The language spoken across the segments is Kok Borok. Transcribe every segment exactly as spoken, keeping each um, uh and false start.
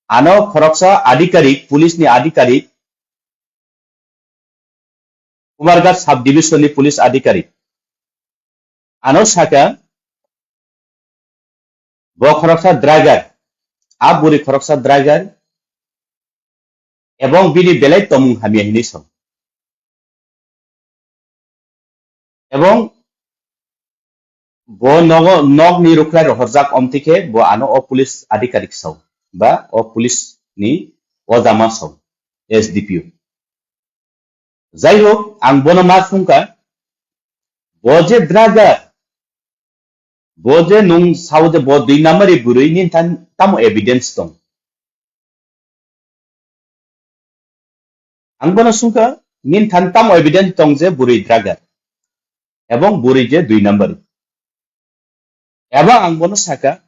Ano khoroksa adhikarik, police ni adhikarik, Kumarghat sub division ni police adhikarik. Ano saka, bo khoroksa driver, a buri khoroksa driver, ebong bini belai tomung hamya hinwi sao. Ebong bo nogo, nokni rukhlai rohorjak omtwi khe bo ano o police adhikarik sao, ba o police ni ojama sao, S D P O. Jai hok, ang bono ma sungkha, bo je driver, bo je nung sao je bo dui number ni bwrwi, nini than tamo evidence tong? Ang bono sungkha, nini than tamo evidence tong je bwrwi driver ebong bwrwi je dui number? Ebong ang bono saka,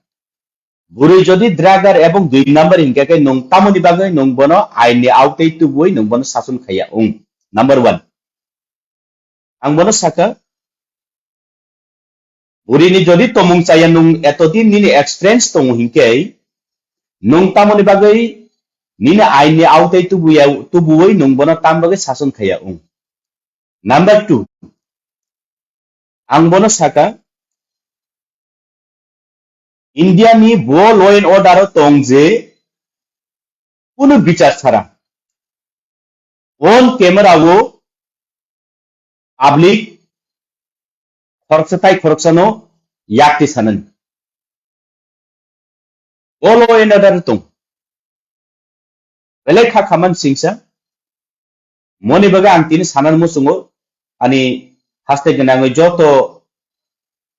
bwrwi jodi driver ebong dui number hinkhe khe nung tamoni bagwi nung bono ain ni aotai tubuwi nung bono sason khaiya wng? Number one. Ang bono saka, bwrwi ni jodi tomung chaya nung etodin nini experience tongo hinkhe nung tamoni bagwi nini ain ni aotai tubuya, tubuwi nung bono tam bagwi sason khaiya wng? Number two, ang bono saka, India ni bo law and order o tong je kunu bichar sara on camera o public khoroksa tai khoroksano yakti sanani. Bo law and order tong. Belai kha khaman singsa. Moni bagwi ang tini sanan muchungo, ani haste gwnangwi joto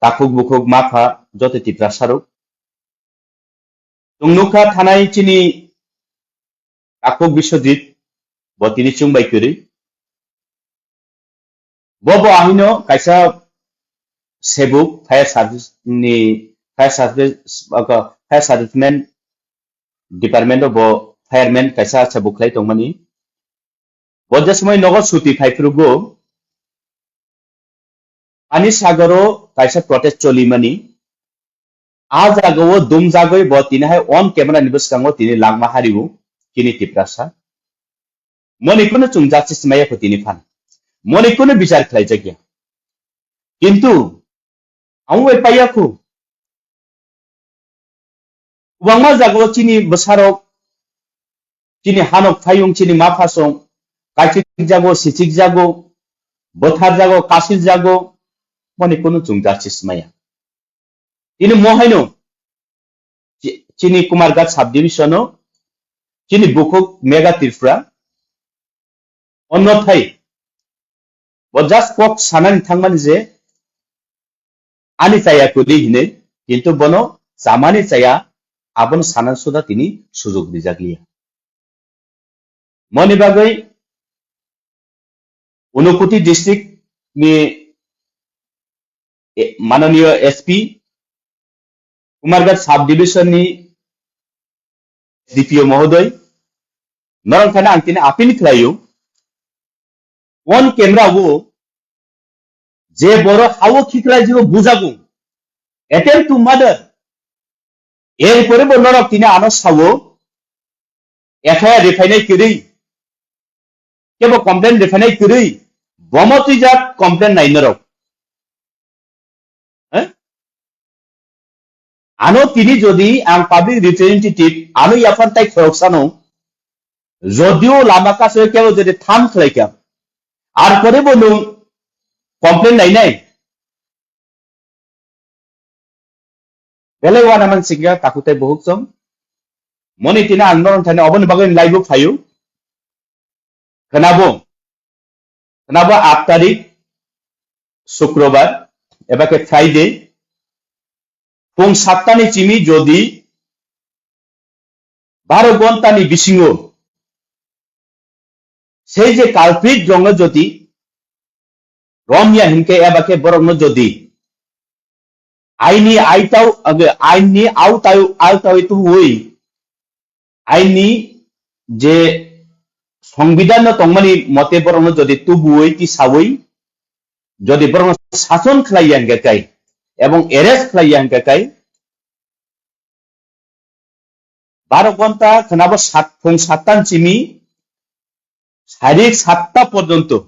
takhuk bukhuk mapha joto Tiprasa rok. Chwng nukha thanai chini takhuk Biswajit bo tini chwng bai kwrwi. Bo bo ahino kaisa sebuk fire service ni fire service, aka, fire serviceman department o bo fireman kaisa sebuk khlai tongmani. Bo je somoi nogo suti phai phrugo, ani sagoro kaisa protest choli mani. A jagao dumjagwi bo tini hai on camera ni bwskango tini langma hario chini Tiprasa. Moni kunu chwng justice maya kho tini phan. Moni kunu bichar khlai jakya. Kintu, ang bai paya kho. Kwbangma jagao chini bwsarok, chini hanok phayung, chini maphasong, kaichik jago, sichik jago, bwthar jago, kasil jago, moni kunu chwng justice maya. Tini mo haino chi-, chini Kumarghat subdivision o chini bukhuk Mega Tripura, onnothai bo just kok sanani thangmani je ani chaya kwrwi hinwi, kintu bono chamani chaya abono sanan suda tini sujok rijak liya. Moni bagwi Unakoti district ni, eh, mananiyo S P, Kumarghat sub division ni D P O mohodoy, norok thani ang tini appeal khlaio, on camera o je borok hao khiklai jibo bujago, attempt to murder, erpore bo norok tini ano sao, F I R rephainai kwrwi, kebo complaint rephainai kwrwi, bomo twijak complaint nai norok. Eh? Ano tini jodi ang public representative, ano yaphar tai khorok sano, jodio lama kaso kebo jodi tham khlai kha, ar pore bo nung complaint nai nai. Belai wana man sikya taku tai bohuk song. Moni tini ang norok thani oboni bagwi live o phaio. Khnabo, khnabo aat tarik Sukrobar eba khe Friday, phung satta ni chimi jodi baro gonta ni bisingo sei je culprit rokno jodi romya hinkhe eba khe borokno jodi aini aitau, age, aini autau, autau tubuwi, aini je songbidan no tongmani mote borokno jodi tubuwi tisawi, jodi borokno sason khlaiya hinkhe kai, ebong arrest khlaiya hinkhe kai, Baro ghonta khwnabo sat, phung satta simi sairik satta porjonto,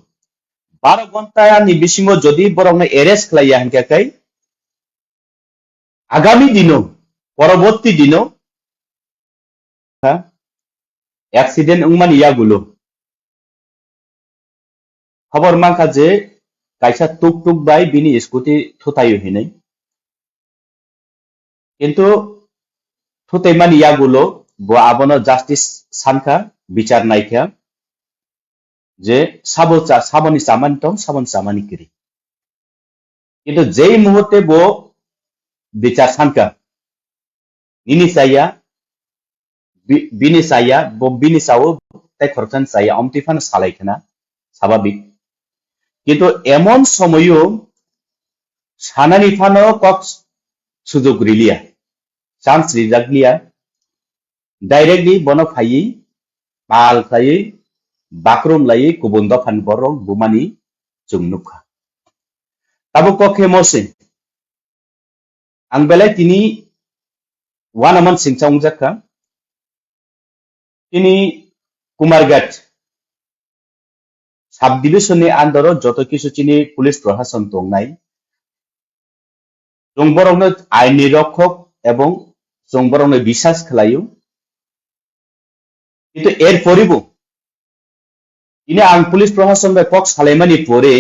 baro ghonta ni bisingo jodi borokno arrest khlaiya hinkhe kai, agami dino, poroborti dino, ha, accident wngmani yagulo khobor mankha je kaisa tuk tuk bai bini scooty thutaio hinwi. Kintu thutaimani yagulo bo abono justice sankha, bichar naikha je sabo cha-, saboni chamani tong, saboni chamani kiri. Kintu jei muhurte bo bichar sankha, nini chaya, bi-, bini chaya, bo bini chawo, tei khoroksan chaya, omtwi phano salai khna, sababik. Kintu emon somoyo sanani phano kok sujuk riliya, chance rijakliya, directly bono phaiwi, pal khlaiwi, bakrum laiwi, kubun dophani borok bumani chwng nukha. Tabuk kok khe mo se, ang belai tini uanaman singcha wngjak kha. Tini Kumarghat sub division ni under o joto kisu chini police prohason tongnai. Chwng borokno ain ni rokhok ebong chwng borokno bisas khlaio. Kintu er poribo tini ang police prohason bai kok salaimani pore